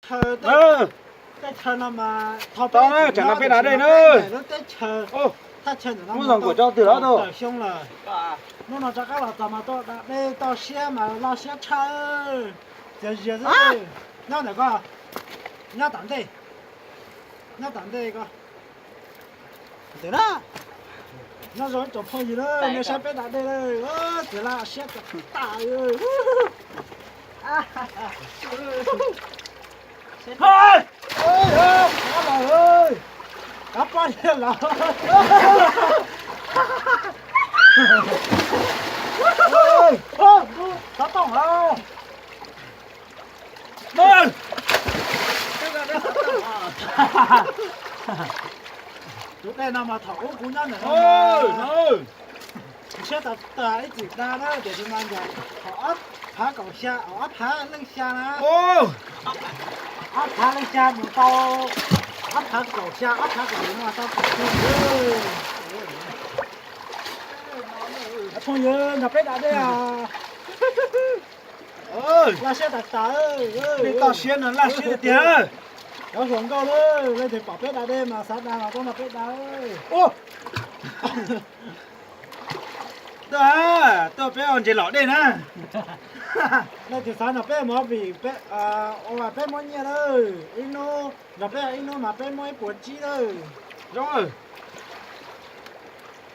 Chaw, tej chaw no mas thaum peb tseem no peb da dej na. Lub teb chaws, thaj chaw ntawm no muaj zoo nkaus cov twg los tau xyoo lawm. Hnub no rov qab los txog mas tau da dej toj siab mas laj siab tshaj. Txias zias xwb. Nyob ntawm ko, nyob tom ntej, nyob tom ntej ko. Ntawm na, nyob zoo ib tsoom phooj ywg na, nej saib peb da dej na, txias laj siab tas tas. Kav poj niam los, xov tooj los. Tus dej no mas thaum ub kuv nyob ntawm no, kuv siab tas tas ib txwm da na, tiam sis mas nram thaum ob phav kaum xya, ob phav leej xya na, ob phav leej xya mus tau ob phav kaum xya, ob phav kaum yim no tau kaum xya. Phooj ywg nrog peb da dej os. Laj siab tas tas. Dej toj siab no laj siab tiag tiag. Cov hluas nkauj lawm, leej twg pom peb da dej mas xav da los tuaj nrog peb da. Tuaj, tuaj peb ua ntses lom dej na. Leej twg xav nrog peb mus vim peb muab nyiaj lawm, ib hnub nrog peb ib hnub mas peb muab ib puas tsib lawm. Zoo,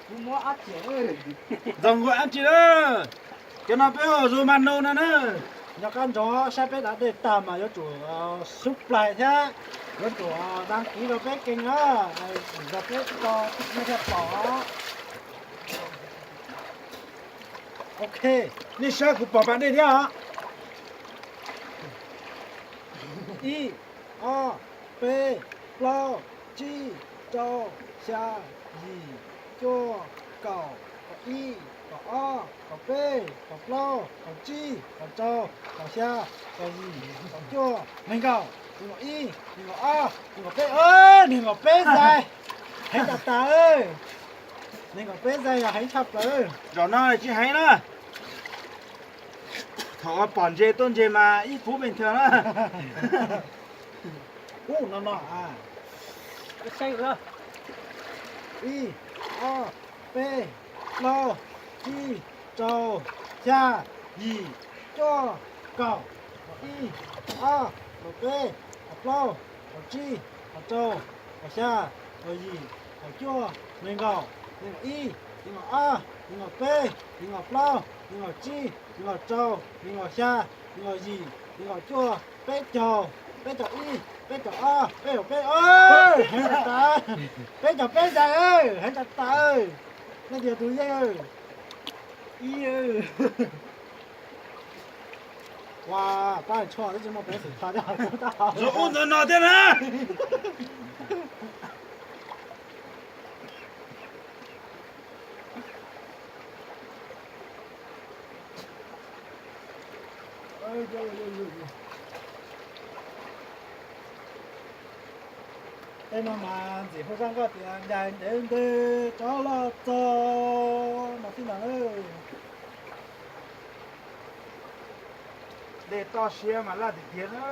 kuv muab ab tsi, zoo nkaus ab tsi na. Cov no peb hu ua zoo mas no no na. Nyob qab nrog saib peb da dej tag mas yuav tsum subscribe thiab yuav tsum đăng ký rau peb kênh na, nrog peb tso nej thiaj pom. Ok, nej saib kuv pom pas dej thiab os. Ib, ob, peb, plaub, tsib, rau, xya, yim, cuaj, kaum, kaum ib, kaum ob, kaum peb, kaum plaub, kaum tsib, kaum rau, kaum xya, kaum yim, kaum cuaj, nees nkaum, nees nkaum ib, nees nkaum ob, nees nkaum peb, nees nkaum peb zais. Heev tas tas. Nees nkaum peb zais yog heev tshaj plaws. Zaum no tsis heev na. Thaum pom ntses tuaj ntses mas ib phub pes thawj na. Ub no no. Ib, ob, peb, plaub, tsib, rau, xya, yim, cuaj, kaum, kaum ib, kaum ob, kaum peb, kaum plaub, kaum tsib, kaum rau, kaum xya, kaum yim, kaum cuaj, nees nkaum, nees nkaum ib, nees nkaum ob, nees nkaum peb, nees nkaum plaub, nees nkaum tsib, nees nkaum rau, nees nkaum xya, nees nkaum yim, nees nkaum cuaj, peb caug, peb caug ib, peb caug ob, peb caug peb, heev tas tas. Peb caug peb zais, heev tas tas. Nej tias tus yeej. Ib, ua, pab tshuaj twb tsis muaj peev xwm tho. Zoo ub ntawd no thiab na. Tej no mas ntxim hu zaj nkauj tias ncaim ntev ntev rov los txog no xwb ntag. Dej toj siab mas laj tiag tiag na.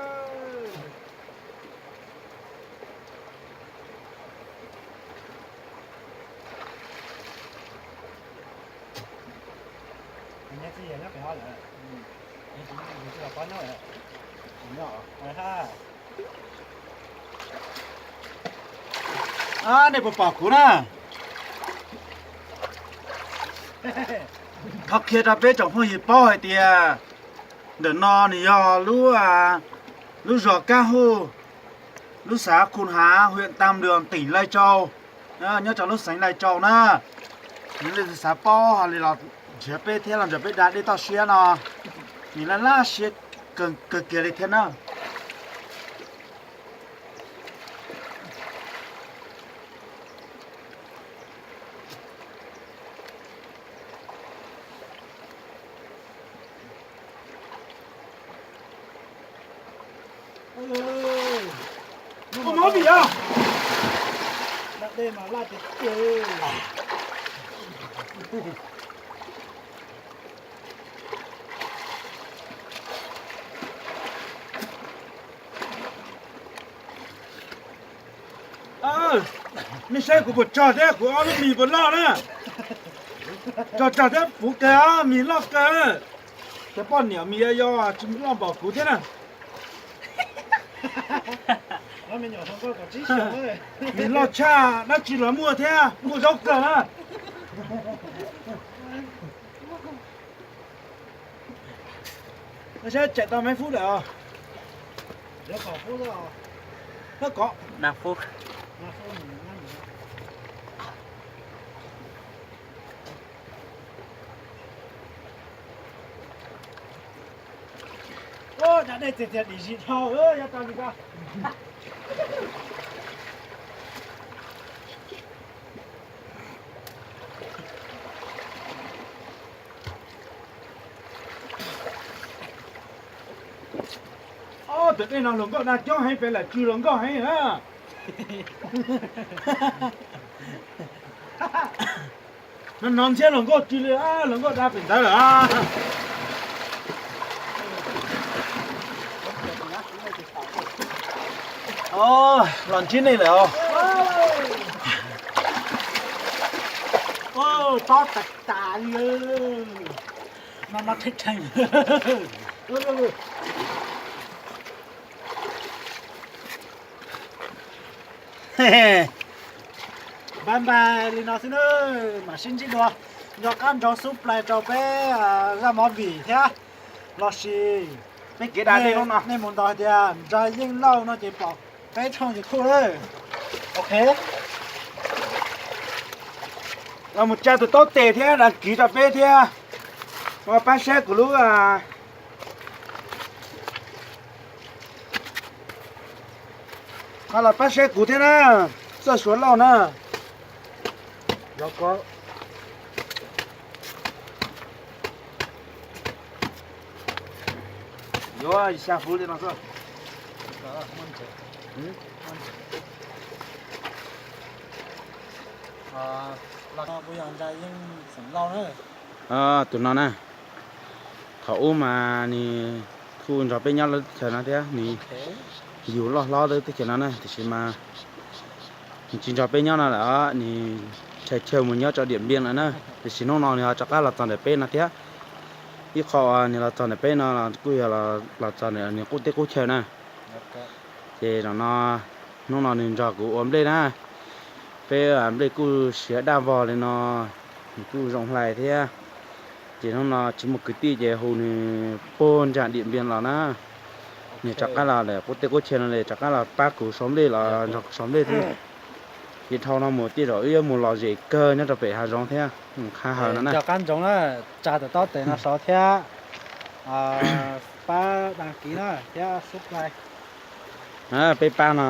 Nej puas pom kuv na? Thov qhia rau peb tsoom phooj ywg paub hais tias ntawm no nws yog lub, lub zos Kab Huj, lub xav Khu Hav, huyện Tam Đường, tỉnh Lai Châu, nyob rau lub xeev Lai Châu na. Yog leej twg xav paub ho li los nrhiav peb thiab los nrog peb da dej toj siab no, nws laj laj siab kawg kiag li thiab na. Ua mob vim yog da dej mas laj tiag tiag. Nej saib kuv puas tsog thiab, kuv ob lub mis puas loj na. Tsog tsog thiab puv kawg, mis loj kawg. Cov poj niam mis yau yau tsis loj npaum kuv thiab na. Mis loj tshaj, dab tsi los muaj thiab, muaj zaub kawg na. Saib tsam tau maiv fub lawm os. Koj kov. Cov dej txias txias dim zis dhau, yuav tau li ko. Ob tug dej no hluas nkauj dag coob heev, pem lam tsw hluas nkauj heev na. No hnov ntxhiab hluas nkauj tsw li, hluas nkauj dag pem ntawd lawm. Los ntsib nej lawm os. Tob tas tas li. No no theej theej. Npaj npaj li no xwb na, mam sib ntsib dua. Nco qab ntsoov subscribe rau peb zaj movie thiab, los sis peb kev dag dej no no nej mus ntaus hais tias Ntsa Yeej Lauj no ces pom peb tshooj YouTube lawm. Ok, los mus tsa tus taub tes thiab đăng ký rau peb thiab. Pab saib kuv lub, los pab saib kuv thiab na, Txawj Suav Lauj na. Yuav xya fuv li no xwb. Tus no na, thaum ub mas nws kuj nrog peb nyob lub teb chaws no thiab, nws yug loj hlob lub teb chaws no na, tiam sis mas nws tsis nrog peb nyob no lawm, nws tshais chaw mus nyob rau Điện Biên lawm na. Tiam sis hnub no nws ho rov qab los txog ntawm peb no thiab. Ib qho nws los txog ntawm peb no kuj yog los txog ntawm nws qub teb qub chaw na. Ces zaum no, hnub no nws nrog kuv ua nplej na. Peb nplej kuj siav daj vog li no, nws kuj zoo hlais thiab. Ces hnub no tsis muaj kwv tij ces hu nws puag nram Điện Biên los na. Nws rov qab los lawm qub teb qub chaw no li, rov qab los pab kuv sau nplej los nrog kuv sau nplej thiab. Ces dhau no mus tej zaum wb yuav mus lom zem kawg nyob rau pem hav zoov thiab, qha hawm no na. Nco qab ntsoov na, tsa tus taub tes no saud thiab pab đăng ký na thiab subscribe. Peb pab no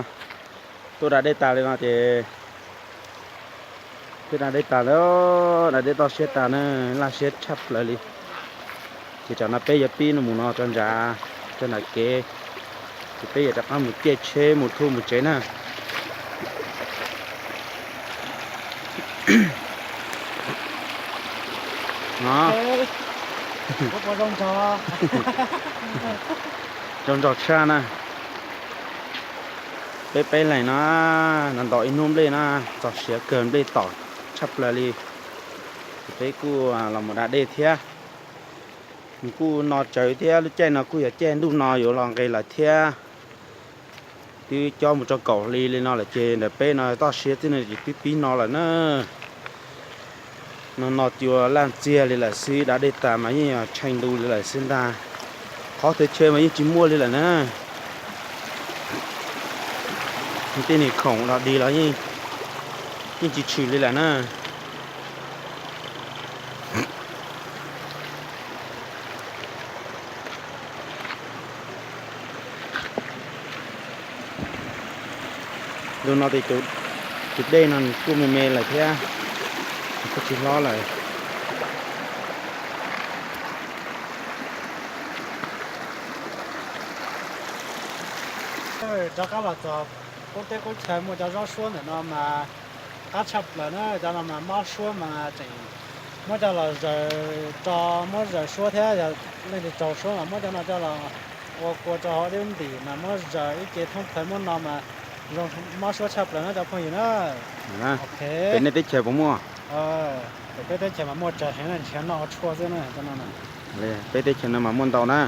tuaj da dej tas li no ces, twb da dej tas lawm, da dej toj siab tas na, laj siab tshaj plaws li. Ces tsam no peb yuav pib no mus no rau nram, rau nram kev, ces peb yuav rov qab mus caij tsheb mus thuj mus tsev na. Zoo nraug tshaj na. Peb peb leeg no, no ntaus ib hnub nplej na, txog siav kawg nplej tom tshaj plaws li. Ces peb kuj los mus da dej thiab. Nws kuj no tsawv thiab, lub caij no kuj yog caij ntuj no yuav los nqis lawm thiab. Twb cob mus rau kaum hli li no lawm ces ntawm peb no toj siab xwb no ces twb pib no lawm na. No no cua laj ntxiag li lawm xwb, da dej tas mas yeej yog tshee ntu li lawm xwb ntag. Qhov twg chaw mas yeej tsis muaj li lawm na. Tej niag khoom los dig los yeej tsis tshwm li lawm na. Ntu no ces tus dej no nws kuj me me lawm thiab, nws kuj tsis hlob lawm. Rov qab los txog qub teb qub chaw muaj cov zaub suab ntawm no mas qab tshaj plaws na, cov no mas mob suab mas tseem muab coj los zaws tso, muab zaws suab thiab yog leej twg tsaug suab mas muab cov no coj los ua kua rau hauv dib ntim mas muab zaws ib ce thoob plaws muab no mas Zoo mob suab tshaj plaws na cov phooj ywg na. Pem nej teb chaws puas muaj? Pem peb teb chaws mas muaj tsawg heev na, nrhiav noj ua tshuaj xwb na. Peb teb chaws no mas muaj ntau na.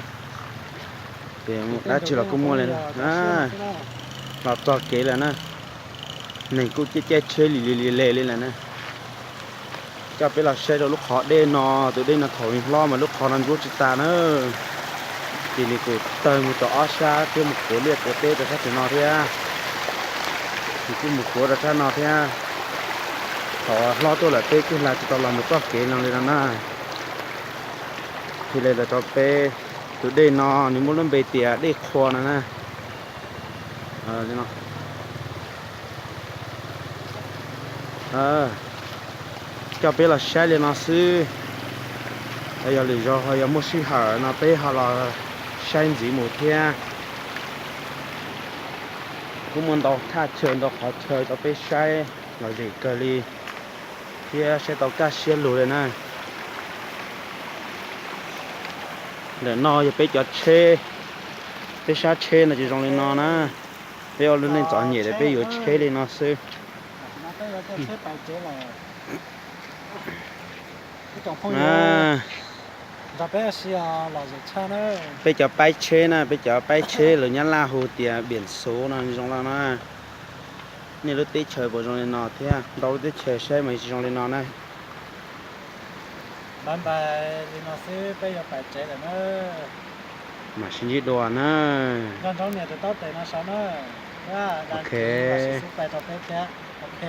Ces dab tsi los kuj muaj li na. Los txog kev lawm na. Neeg kuj caij caij tsheb li li li le li lawm na. Coj peb los saib rau lub qhov dej no, tus dej no thaum hlob mas lub qhov no ntsuab tsis tas na. Ces nws kuj tawg mus rau ob sab thiab mus kuav liaj kuav teb rau sab tim no thiab. Nws kuj mus kuav rau sab no thiab. Thaum hlob tuaj lawm peb kuj hla tsis tau los mus txoj kev no li no na. Thiaj li los rau peb, tus dej no nws muaj lub npe tias dej qhua no na. Coj peb los saib li no xwb. Yog lwm zaus ho yog muaj sij hawm no peb ho los saib ntxiv mus thiab. Kuj muaj ntau thaj chaw ntau qhov chaw rau peb saib lom zem kawg li thiab saib tau kaj siab lug li na. Ntawm no yog peb cov tsheb, peb sab tsheb no ces zoo li no na. Peb ua lub neej txom nyem es peb yuav tsheb li no xwb. Peb cov paib tsheb na, peb cov paib tsheb lus Nyab Laj hu tias biển số no zoo li no. Nej lub teb chaws puas zoo li no thiab? Ntau lub teb chaws saib mas tsis zoo li no na. Li no xwb peb yuav pais tsev lawm na. Mam sib ntsib dua na. Nco ntsoov nias tus taub tes no saum na. Ok. Xub pais rau peb thiab. Ok.